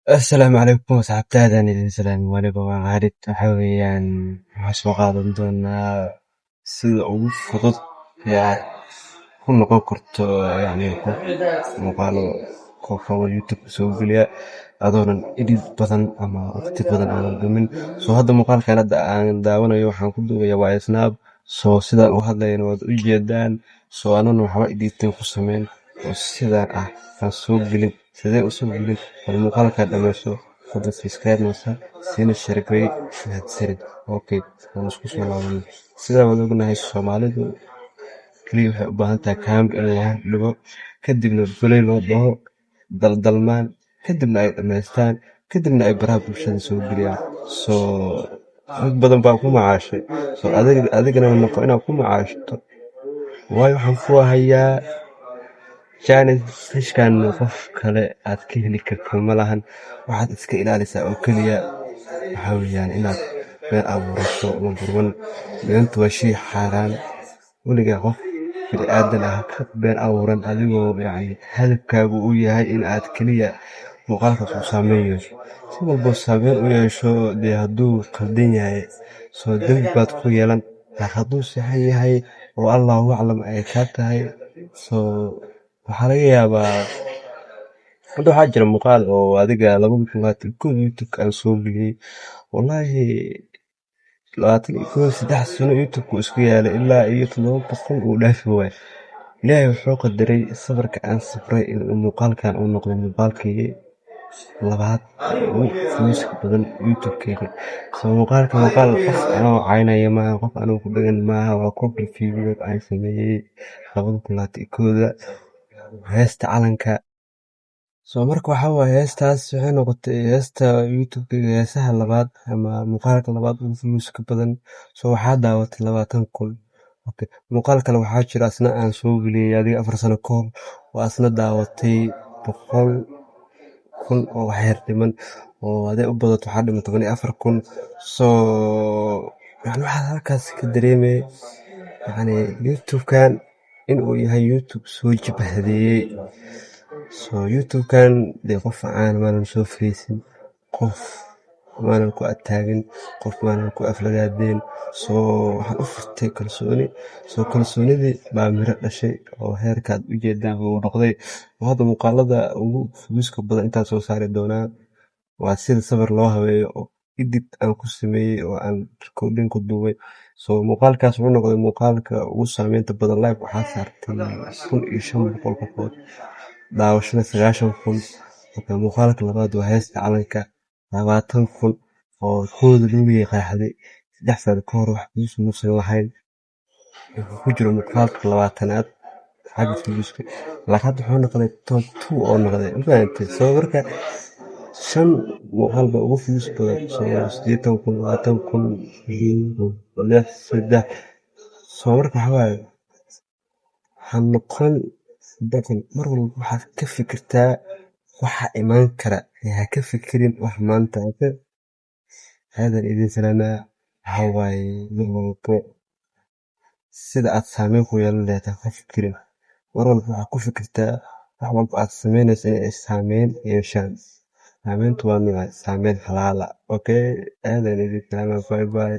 Assalaamu calaykum asxaabtaadaan idin salaami. Waliba waa Khalid. Waxa weeyaan, waxaan soo qaadan doonaa sida ugu fudud ee aad ku noqon karto, yacni, qof muuqaalo kooban YouTube soo geliya adoonan edit badan ama waqti badan aanan dhumin. So hadda muuqaalkan hadda aan daawanayo waxaan ku duubaya waa Snap. So sidaan u hadlayana waad u jeedaan. So anana waxba editing ku sameyn oo sidaan ah aan soo gelin. Sidee u soo gelin? Bal muuqaalka dhameyso, fadlan subscribe noo saar, siina share garee. Mahadsanid. Okay, waan isku soo laabanay. Sidaan wada ognahay, Soomaalidu kaliya waxay u baahan tahay camera in loo dhigo, kadibna play loo dhaho, daldalmaan, kadibna ay dhamaystaan, kadibna ay baraha bulshada soo geliyaan. So dad badan baa ku macaashay. So adigana noqo inaad ku macaashto, waayo waxaan ku hayaa chance-kan qof kale aad ka heli karto ma lahan. Waxaad iska ilaalisaa oo keliya waxaa weeyaan inaad been abuurato. Number one, beentu waa shay xaaraan. Weligaa qof bini'aadan ah ka been abuuran adigoo, yacni, hadafkaagu uu yahay in aad keliya muuqaalkaas uu saameyn yeesho. Si walbo saameyn u yeesho, dee hadduu qaldan yahay, soo dembi baad ku yeelan. Laakiin hadduu saxan yahay oo Allahu aclam ay kaa tahay, so waxaa laga yaabaa. Hadda waxaa jira muuqaal oo adiga 2021 YouTube aan soo geliyey. Wallahi, 21, 3 sano YouTube uu isku yaalay, ilaa iyo 700 uu dhaafi waayay. Ilaahay wuxuu qadaray sabarka aan sabray in muuqaalkan uu noqdo muuqaalkii labaad ugu views badan YouTube-keyga. So muuqaalka muuqaal qof anoo caynaya maaha, qof anoo ku dhagan maaha. Waa cover video aan sameeyey 2021-da, heesta calanka. So marka waxaa waaye, heestaas waxay noqotay heesta YouTube heesaha labaad ama muuqaalka labaad ugu views ka badan. So waxaa daawatay 20,000. Okay. Muuqaal kale waxaa jira asna aan soo geliyay adiga 4 sano ka hor, oo asna daawatay 100,000 oo wax yar dhiman, oo haday u badato waxaa dhiman 14,000. So yani waxaad halkaas ka dareemay, yani, YouTube-kan inuu yahay YouTube soo jabhadeeyey. So YouTube-kan dee qof caan maanan soo fariisin, qof maanan ku ataagin, qof maanan ku aflagaadeen. So waxaan u furtay kalsooni. So kalsoonidii baa miro dhashay oo heerkaad u jeedaan uu noqday. Oo hadda muuqaalada ugu views-ka badan intaan soo saari doonaa waa sida sawir loo habeeyo oo edit aan ku sameeyey oo aan recording ku duubay. So muuqaalkaas wuxuu noqday muuqaalka ugu saameynta badan. Live waxaa saartay 1500 qofood, daawashada 90,000. Okay, muuqaalka labaad waa heesta calanka, 20,000, oo kooda lugay qeexday 3 sano ka hor wax views muusan lahayn. Wuxuu ku jiro muuqaalka 20aad xagga views-ka, laakiin hadda wuxuu noqday top two oo noqday. Ma fahantay? So marka shan muuqaal baa ugu views badan. So 80,000, 20,000, lix, saddex. So marka waxaa waaye, ha noqon doqon. Mar walba waxaad ka fikirtaa waxa imaan kara ee ha ka fikirin wax maanta. Aadan idin salaamaa. Waxaa waaye, mar walbo sida aad saameyn ku yeelan lahayd ha ka fikirin. Mar walba waxaad ku fikirtaa wax walba aad sameynayso inay saameyn yeeshaan. Saameyntu waa nooc saameyn xalaal ah. Okay, aadan idin salaamaa. Bye bye.